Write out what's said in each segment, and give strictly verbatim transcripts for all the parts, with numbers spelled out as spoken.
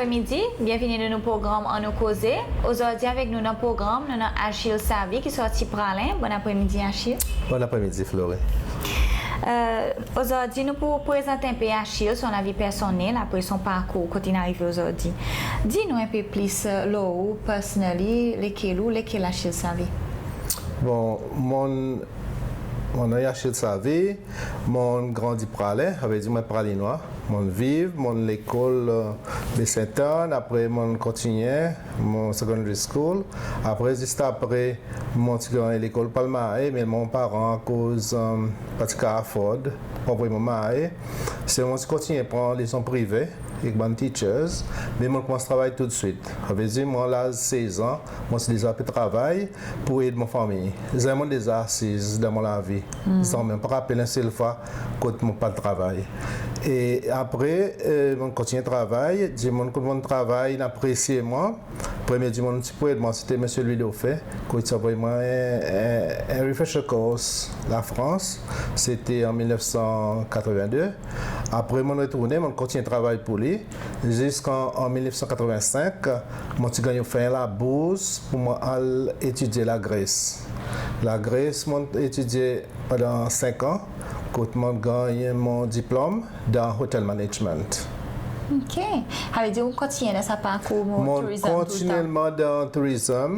Apremidi, byenveni dan nou progranm Annou Koze. Ozordi avek nou dan progranm, nou annan Achille Savy ki sorti Praslin. Bonn apremidi, Achille. Bonn apremidi, Flory. E, ozordi nou pou prezant en pe Achille, son lavi personnel, apre son parkour kot in arive ozordi. Dir nou en pe plis, e, lo ou personally, lekel ou, lekel Achille Savy? Bon, mon, mon non Achille Savy, mon grandi Praslin, savedir mon Praslinois. Mon viv, mon lekol, e, Baie Sainte Anne, apre mon kontinyen mon secondary school. Apre, zis apre, mon ti ganny lekol Palmahe, me mon paran akoz, e, pa ti kapab afford pou anvoy mwan Mahe. Se mon ti kontinyen pran leson prive ek bann teachers, me mon konmans travay toudswit. Savedir, mon laz sez an, mon ti deza pe travay pour ed mon fanmir. Zanmen mon deza asiz dan mon lavi. Zanmen, mon pa rapel en sel fwa kot mon pa travay. E apre, e, mon kontinyen travay, dimoun kot mon travay in apresye mwan. Premye dimoun ti pou ed mwan, sete Msye Louis Dauphin, kot i ti anvoy mwan en, en, en refresher course Lafrans, sete an mil nef san katreven de. Apre, mon retournen, mon kontinyen travay pour li, ziska an mil nef san katreven senk, mon ti ganny ofer en labours pour mwan al etidye Lagres. Lagres, mon etidye pandan senk an, kot mon ganny mon diplom dan hotel management. OK. Savedir ou kontinyen dan sa parkour tourism toultan? Mon kontinyelman dan tourism,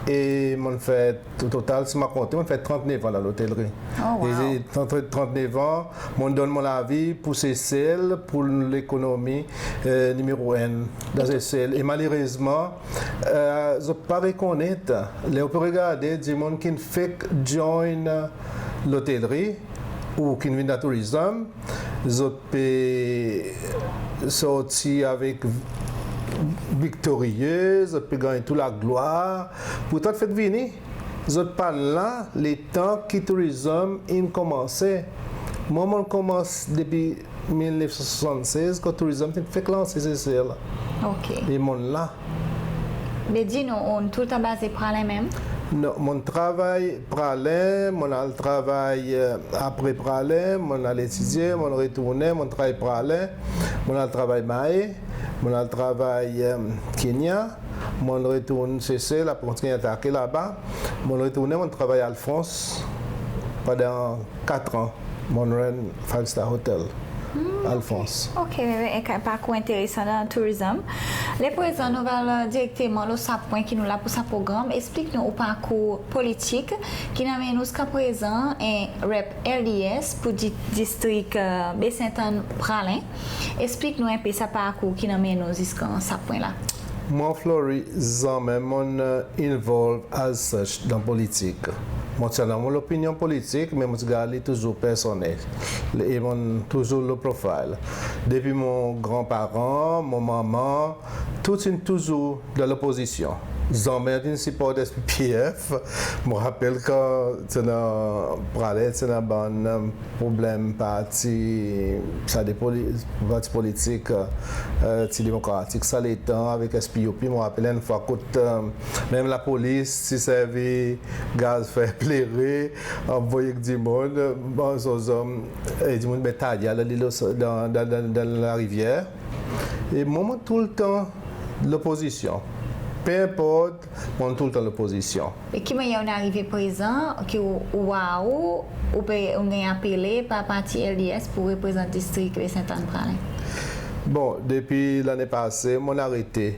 e mon fer, o total, si mon konte, mon fer trant nef an dan lotelri. Oh, wow. E trant, trant nef an, mon donn mon lavi pour Sesel, pour lekonomi, e, nimero enn dan Sesel. E malerezman, e, zot pa rekonnet, ler ou pe regarde dimoun ki'n fek join lotelri ou ki'n vin dan tourism, zot pe sorti avek viktorye, zot pe ganny tou laglwar. Pourtan, fek vini, zot pa'n la letan ki tourism in konmanse. Mwan, mon konmans depi mil nef san swasann sez, kan tourism ti fek lanse Sesel. OK. E mon la. Be dir nou, ou toultan baze Praslin menm? Non, mon travay Praslin, mon al travay, e, apre Praslin, mon al etidye, mon retournen, mon travay Praslin, mon al travay Mahe, mon al travay, e, Kenya, mon retourn Sesel, apre mon ti ganny atake laba, mon retournen, mon travay Alphonse pandan kat an, mon run five star hotel, Alphonse. OK, en parkour enteresan dan tourism. Ler prezan nou al direkteman lo sa pwen ki nou la pour sa progranm. Eksplik nou ou parkour politik ki'n anmenn ou ziska prezan en rep LDS pour di-, distrik, e, Baie Sainte Anne Praslin. Eksplik nou en pe sa parkour ki'n anmenn ou ziska sa pwen la. Mwan, Flory, zanmen mon, e, involve as such dan politik. Mon ti annan mon lopinyon politik, me mon ti gard li touzour personnel. E mon touzour low profile. Depi mon granparan, mon manman, tou ti'n touzour dan lopozisyon. Zanmen ti'n siport SPPF. Mon rapel kan ti annan Praslin, ti annan bann, e, problenm parti, sa de poli-, parti politik, e, ti demokratik sa letan avek SPUP. Mon rapel en fwa kot, e, menm lapolis ti servi gaz fer plere, anvoy ek dimoun, bon, so, so, e dimoun met taya dan, dan, dan, dan, dan larivyer. E mwan, mon toultan lopozisyon. Pe enport, mon toultan lopozisyon. E ki mannyer ou'n arive prezan, ki ou, ou war ou, ou pe, ou'n ganny apele par parti LDS pour reprezant distrik Baie Sainte Anne Praslin? Bon, depi lannen pase, mon arete,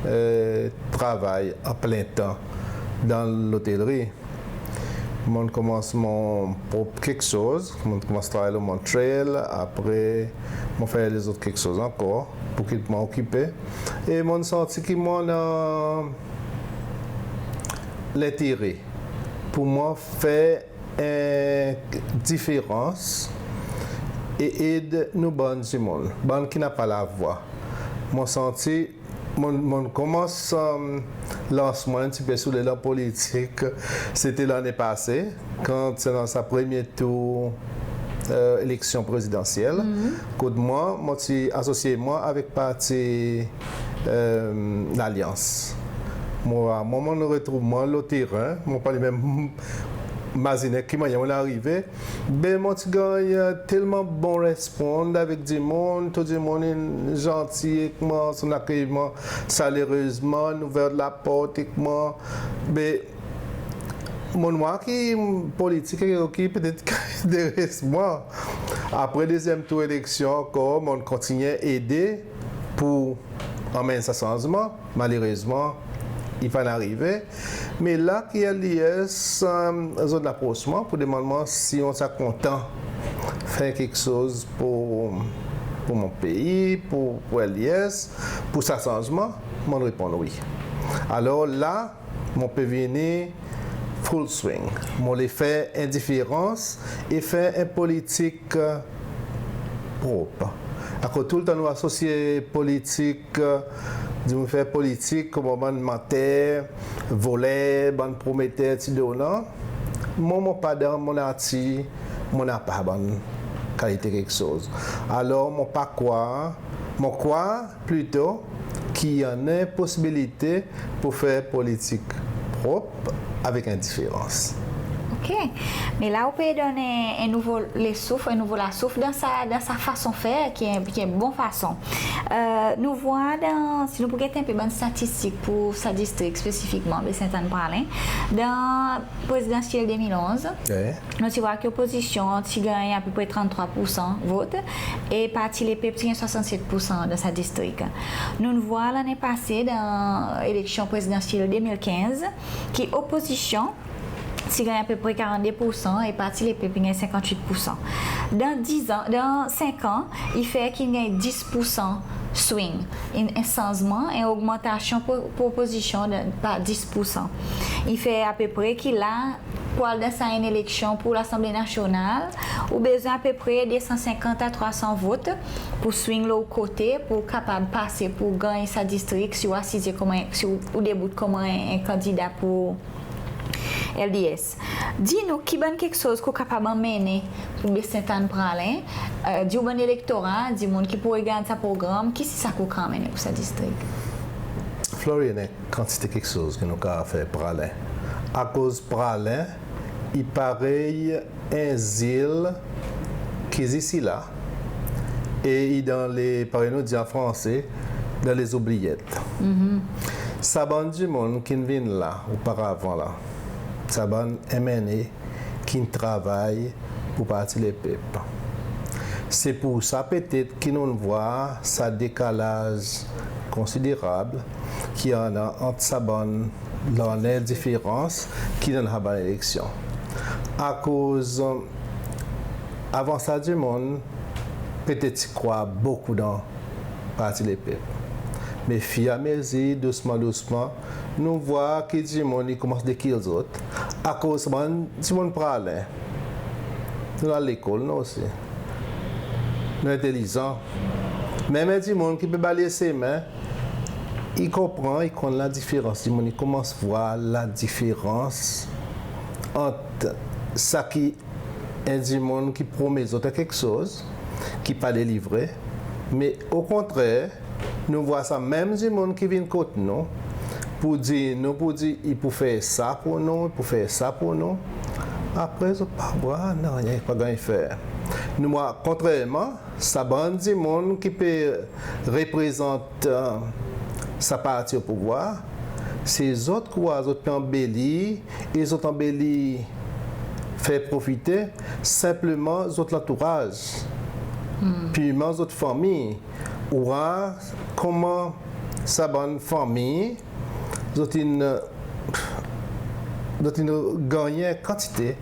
e, travay a plen tan dan lotelri. Mon konmans mon prop keksoz, mon konmans travay lo mon trail, apre mon fer lezot keksoz ankor pour kit mon okipe. E mon santi ki mon, e, lentere pour mwan fer en diferans e ed nou bann dimoun, bann ki napa lavwa. Mon santi mon, mon konmans, e, lans mwan en pti pe sou letan politik, sete lannen pase, kan ti annan sa premye tour, e, eleksyon prezidansyel. Kot mwan, mon ti asosye mwan avek parti, e, Lalyans. Mwan, mwan, mon retrouv mwan lo teren, mon pa menm mazinen ki mannyer mon'n arive, be mon ti ganny telman bon respond avek dimoun, tou dimoun in zanti ek mwan, son akeyman salerezman, in ouver laport ek mwan. Be mon'n war ki politik e ki petet ki enteres mwan. Apre dezyenm tour eleksyon ankor, mon'n kontinyen ede pour anmenn sa sanzman. Malerezman, i pa'n arive. Me la ki LDS, zot in apros mwan pour demann mwan si mon ti a kontan fer keksoz pour, pour mon pei, pour, pour LDS, pour sa sanzman, mon'n reponn wi. Alor la, mon pe vini full swing. Mon le fer en diferans e fer en politik prop. Akoz toultan nou asosye politik, dimoun fer politik konman bann manter, voler, bann prometer, ti donan. Mwan, mon pa dan mon natir, mon napa bann kalite keksoz. Alor mon pa krwar, mon krwar plito ki i annan posibilite pour fer politik prop avek en diferans. Ok. Me la ou pe donn en, en nouvo lesouf, en nouvo lasouf dan sa, dan sa fason fer ki en, ki en bon fason. Nou vwar dan, si nou pou get en pe bann statistik pour sa distrik spesifikman, Baie Ste Anne Praslin, dan prezidansyel de mil onz, nou ti vwar ki opozisyon ti ganny apepre tranntrwa poursan vot e Parti Lepep ti ganny swasannset poursan dan sa distrik. Nou'n vwar lannen pase dan eleksyon prezidansyel de mil kenz ki opozisyon ti ganny apepre karannde poursan e Parti Lepep ti ganny senkantwit poursan. Dan diz an, dan senk an, i fer ki in ganny dis poursan swing. En, en sanzman, en ogmantasyon pour, pour opozisyon par dis poursan. I fer apepre ki la pour al dan sa en eleksyon pour Lasanble Nasyonal, ou bezwen apepre de san senkant a trwa san vot pour swing lo ou kote, pour kapab pase, pour ganny sa distrik, si ou asize konman, si ou, ou debout konman en, en kandida pour LDS. Dir nou ki bann keksoz ki ou kapab anmennen pour Baie Ste Anne Praslin, dir ou bann elektora, dimoun ki pou regard sa progranm, ki se sa ki ou kapab anmennen pour sa distrik? Florine, kantite keksoz ki nou kapab fer Praslin. Akoz Praslin i parey en zil ki zis i la, e i dan le, parey nou dir an franse, dan lezoubliyet. Sa bann dimoun ki'n vin la oparavan la, sa bann MNA ki'n travay pour Parti Lepep. Se pour sa petet ki nou'n vwar sa dekalaz konsiderab ki annan ant sa bann lannen diferans ki dan sa bann eleksyon. Akoz avan sa dimoun petet ti krwar bokou dan Parti Lepep. Me firamezir, dousman dousman, nou vwar ki dimoun i konmans dekil zot. Akoz sa bann dimoun Praslin, nou al lekol nou osi. Nou entelizan. Menm en dimoun ki pe balye semen, i konpran, i konn ladiferans. Dimoun i konmans vwar ladiferans ant sa ki en dimoun ki promet zot keksoz, ki pa delivre, me okontrer, nou vwar sa menm dimoun ki vin kot nou pour dir, nou pour dir, i pou fer sa pour nou, i pou fer sa pour nou. Apre zot pa vwar nanryen, pa ganny fer. Nou vwar kontrerman, sa bann dimoun ki pe reprezant sa parti o pouvwar, se zot ki ou war zot pe anbeli, e zot anbeli fer profite senpleman zot lantouraz, pirman zot fanmir. Ou war konman sa bann fanmir, zot in, zot in gannyen kantite,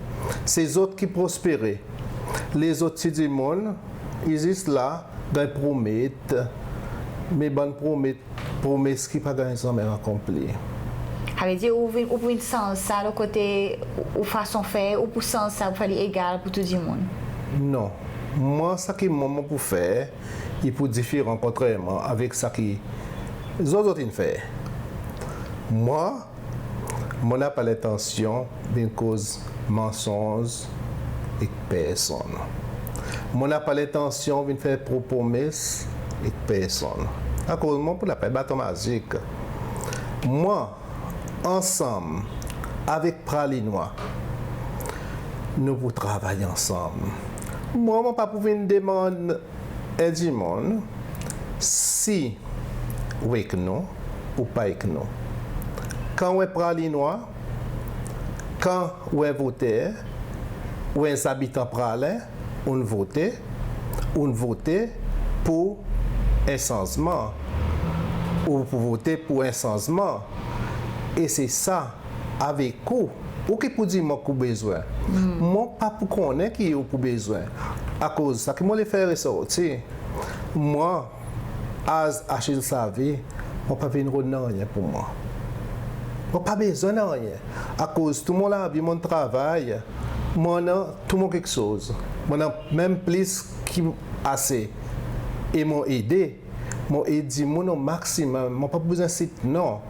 se zot ki prospere. Lezot ti dimoun i zis la, ganny promet, me bann promet, promes ki pa ganny zanmen akonpli. Savedir ou vin, ou vin sanz sa lo kote ou fason fer, ou pou sanz sa pour fer li egal pour tou dimoun? Non. Mwan, sa ki mwan mon pou fer, i pou diferan kontrerman avek sa ki zot, zot in fer. Mwan, mon napa lentansyon vin koz mansonz ek personn. Mon napa lentansyon vin fer promes ek personn. Akoz mon pou napa baton mazik. Mwan, ansanm avek Pralinwa, nou pou travay ansanm. Mwan, mon pa pou vin demann en dimoun si ou ek nou ou pa ek nou. Kan ou en Pralinwa, kan ou en voter, ou en zabitan Praslin, ou'n vote, ou'n vote pour en sanzman, ou pou vote pour en sanzman. E se sa, avek ou, ou ki pou dir mwan ki ou bezwen. Mon pa pou konnen ki ou pou bezwen. Akoz sa ki mon le fer resorti, mwan, as Achille Savi, mon pa vin rod nanryen pour mwan. Mon pa bezwen nanryen. Akoz tou mon lavi mon'n travay, mon annan tou mon keksoz. Mon annan menm plis ki ase. E mon ede. Mon ed dimoun o maksimonm. Mon pa pou bezwen sit non.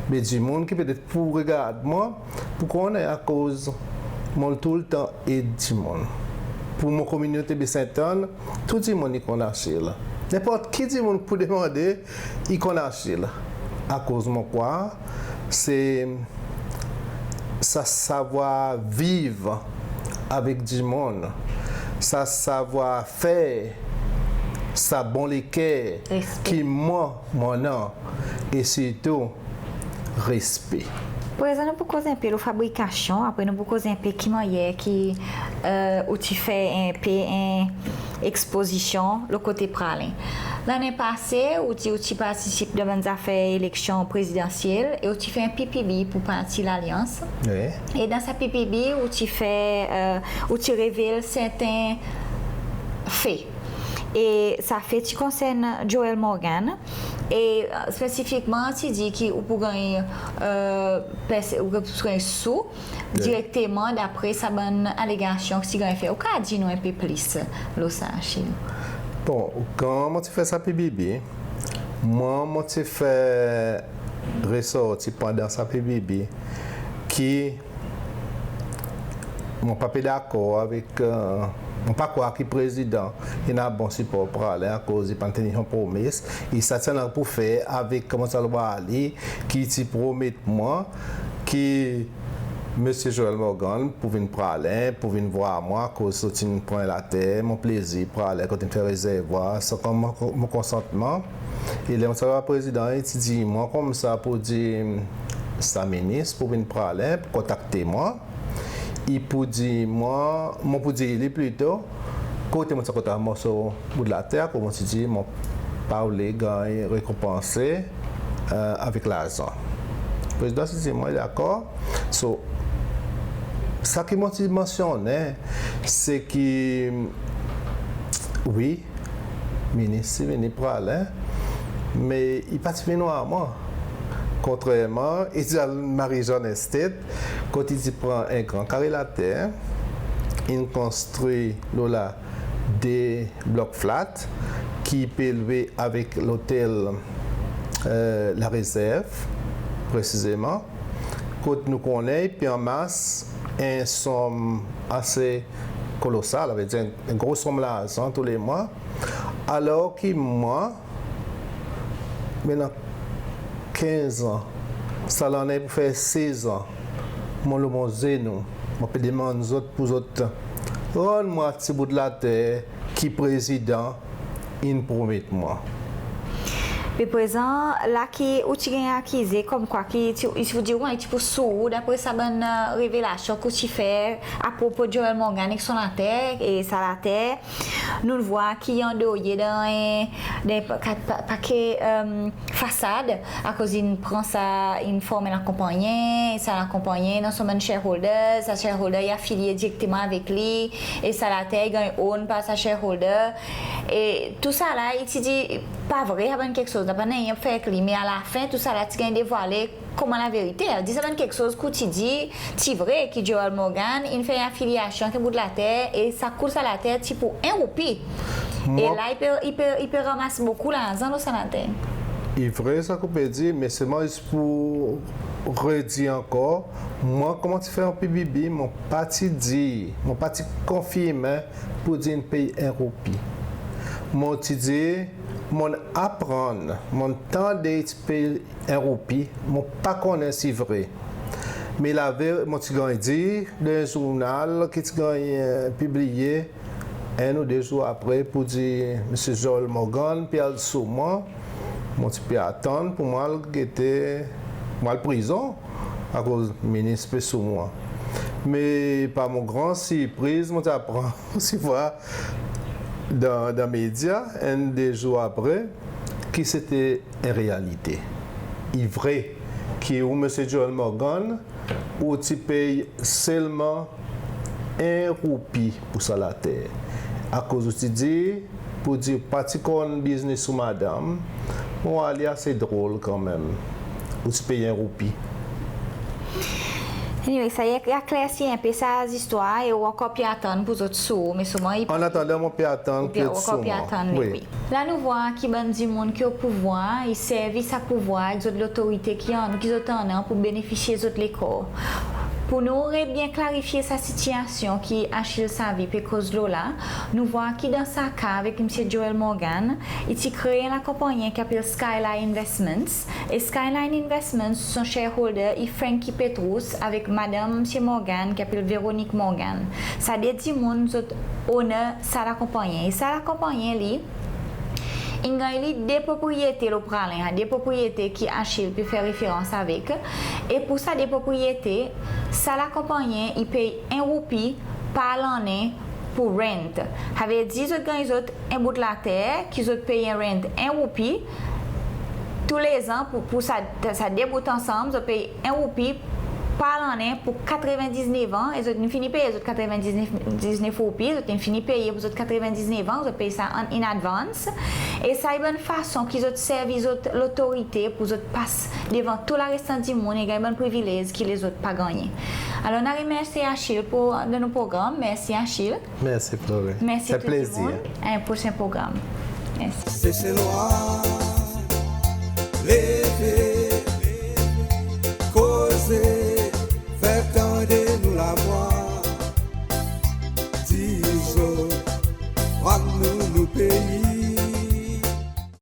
Me dimoun ki petet pou regard mwan, pou konnen, akoz mon toultan ed dimoun. Pour mon kominote Baie Sainte Anne, tou dimoun i konn Achille. Nenport ki dimoun pou demande, i konn Achille. Akoz mon krwar se sa savwar viv avek dimoun, sa savwar fer, sa bon leker ki mwan mon annan, e sirtou respe. Prezan nou pou koz en pe lo fabrikasyon, apre nou pou koz en pe ki mannyer ki, e, ou ti fer en pe en ekspozisyon lo kote Praslin. Lannen pase, ou ti, ou ti partisip dan bann zafer eleksyon prezidansyel e ou ti fer en PPB pour parti Lalyans. Wi. E dan sa PPB, ou ti fer, e, ou ti revel serten fe. E sa fe ti konsern Joel Morgan. E, e, spesifikman, ti dir ki ou pou ganny, e, pers-, ou pou ganny sou direkteman dapre sa bann alegasyon ki ti ganny fer. Ou kapab dir nou en pe plis lo sa, Achille? Bon, kan mon ti fer sa PPB, mwan, mon ti fer resorti pandan sa PPB ki mon pa pe dakor avek, e, mon pa krwar ki prezidan i annan bon sipor Praslin, akoz i pa'n tenir son promes. E sa ti annan pour fer avek, koman sa, Lalwali, ki ti promet mwan ki Msye Joel Morgan pou vin Praslin, pou vin vwar mwan, akoz zot in pran later mon plezir Praslin, kot in fer rezervwar, san konman mon konsantman. E ler mon ti al vwar prezidan, i ti dir mwan koumsa pour dir sa minis pou vin Praslin, pou kontakte mwan. I pou dir mwan, mon pou dir li plito, kote mon ti a kontan morso bout later, akoz mon ti dir mon pa oule ganny rekonpanse, e, avek larzan. Prezidan ti dir mwan, dakor. So, sa ki mon ti mansyonnen, se ki, wi, minis ti vini Praslin, me i pa ti vin vwar mwan. Kontrerman, i ti al Marie-Jeanne Estate, kot i ti pran en gran kare later, in konstri lo la de blok flat ki pe lwe avek lotel, e, La Réserve, presizeman, kot nou konnen i pe anmas en sonm ase kolosal, savedir en, en gro sonm larzan tou le mwan. Alor ki mwan, mon annan kenz an, sa lannen pou fer sez an, mon lo mon zenou, mon pe demann zot pour zot rann mwan ti bout later ki prezidan in promet mwan. Me prezan, la ki ou ti ganny akize konmkwa ki ti, i ti pou dir ou, i ti pou sou ou, dapre sa bann, e, revelasyon ki ou ti fer apropo Joel Morgan ek son later, e sa later, nou'n vwar ki i andorye dan, e, dan pa, pa, pake, e, fasad, akoz in pran sa, in form en lakonpannyen, sa lakonpannyen i annan son bann shareholders, sa shareholder i afilye direkteman avek li, e sa later i ganny own par sa shareholder. E tou sa la, i ti dir pa vre sa bann keksoz la, pa nanryen pou fer ek li, me alafen tou sa la ti ganny devwale konman laverite. Savedir sa bann keksoz ki ou ti dir ti vre, ki Joel Morgan in fer afilyasyon ek bout later, e sa kou sa later ti pou en roupi. E la i pe, i pe, i pe ranmas bokou larzan lo sa later. I vre sa ki ou pe dir, me selman zis pour redir ankor, mwan, konman ti fer an PBB, mon pa ti dir, mon pa ti konfirmen pour dir in pey en roupi. Mon ti dir, mon aprann, mon tande i ti pey en roupi, mon pa konnen si vre. Me laver mon ti ganny dir dan en zournal ki ti ganny, e, pibliye enn ou de zour apre pour dir Msye Joel Morgan pe al sou mwan. Mon ti pe atann pour mwan al gete, mwan al prizon akoz minis pe sou mwan. Me par mon gran sirpriz, mon ti aprann osi vwar dan, dan medya, enn de zour apre, ki sete en realite. I vre ki ou, Msye Joel Morgan, ou ti pey selman en roupi pour sa later. Akoz ou ti dir, pour dir pa ti konn biznes ou madanm, mon war li ase drol kanmenm. Ou ti pey en roupi. Anyway, sa i, i aklersi en pe sa zistwar e ou ankor pe atann pour zot sou, me selman i... An atandan, mon pe atann ki ou ankor sou pe mwan. Atann, wi. La nou vwar ki bann dimoun ki o pouvwar, i servi sa pouvwar ek zot lotorite ki annan, ki zot annan pour benefisye zot lekor. Pour nou re byen klarifye sa sitiyasyon ki Achille Savy pe koz lo la, nou vwar ki dan sa ka avek Msye Joel Morgan, i ti kree en lakonpannyen ki apel Skyline Investments. E Skyline Investments, son shareholder i Frankie Petrus avek madanm Msye Morgan ki apel Veronique Morgan. Sa de dimoun zot owner sa lakonpannyen. E sa lakonpannyen li, in ganny li de propriyete lo Praslin, de propriyete ki Achille pe fer referans avek. E pour sa de propriyete, sa lakonpannyen i pey en roupi par lannen pour rent. Savedir zot ganny zot en bout later ki zot pey en rent en roupi toulezan pour, pour sa, sa de bout ansanm, zot pey en roupi par lannen pour katreven diznef an, e zot in fini peye zot katreven diznef, diznef roupi, zot in fini peye pour zot katreven diznef an, zot pey sa an in advance. E sa i bann fason ki zot servi zot lotorite pour zot pas devan tou larestan dimoun e ganny bann privilez ki lezot pa gannyen. Alor, nou remersye Achille pour, dan nou progranm. Mersi Achille. Mersi Flore. Mersi tou dimoun. En prosen progranm. Mersi. Seselwa.